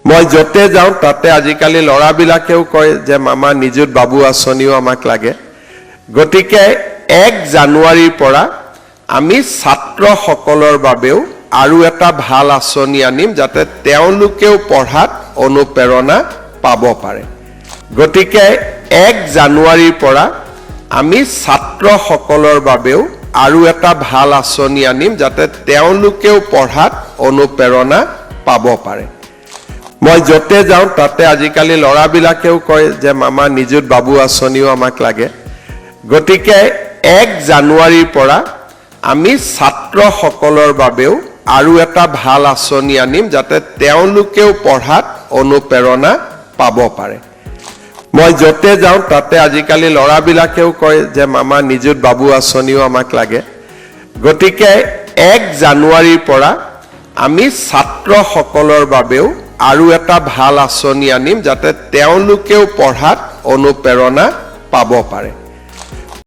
মই য'তে যাওঁ, তাতে আজিকালি ল'ৰাবিলাকেও কয় যে মামা, নিযুত বাবু আঁচনিও আমাক লাগে। গতিকে 1 জানুৱাৰীৰ পৰা আমি ছাত্ৰসকলৰ বাবেও আৰু এটা ভাল আঁচনি আনিম, যাতে তেওঁলোকেও পঢ়াত অনুপ্ৰেৰণা পাব পাৰে। গতিকে 1 জানুৱাৰীৰ পৰা আমি ছাত্ৰসকলৰ বাবেও আৰু এটা ভাল আঁচনি আনিম, যাতে তেওঁলোকেও পঢ়াত অনুপ্ৰেৰণা পাব পাৰে। মই য'তে যাওঁ, তাতে আজিকালি ল'ৰাবিলাকেও কয় যে মামা, নিযুত বাবু আঁচনিও আমাক লাগে। গতিকে 1 জানুৱাৰীৰ পৰা আমি ছাত্ৰসকলৰ বাবেও আৰু এটা ভাল আঁচনি আনিম, যাতে তেওঁলোকেও পঢ়াত অনুপ্ৰেৰণা পাব পাৰে। মই য'তে যাওঁ, তাতে আজিকালি ল'ৰাবিলাকেও কয় যে মামা, নিযুত বাবু আঁচনিও আমাক লাগে। গতিকে 1 জানুৱাৰীৰ পৰা আমি ছাত্ৰসকলৰ বাবেও আৰু এটা ভাল আঁচনি আনিম, যাতে তেওঁলোকেও পঢ়াত অনুপ্ৰেৰণা পাব পাৰে।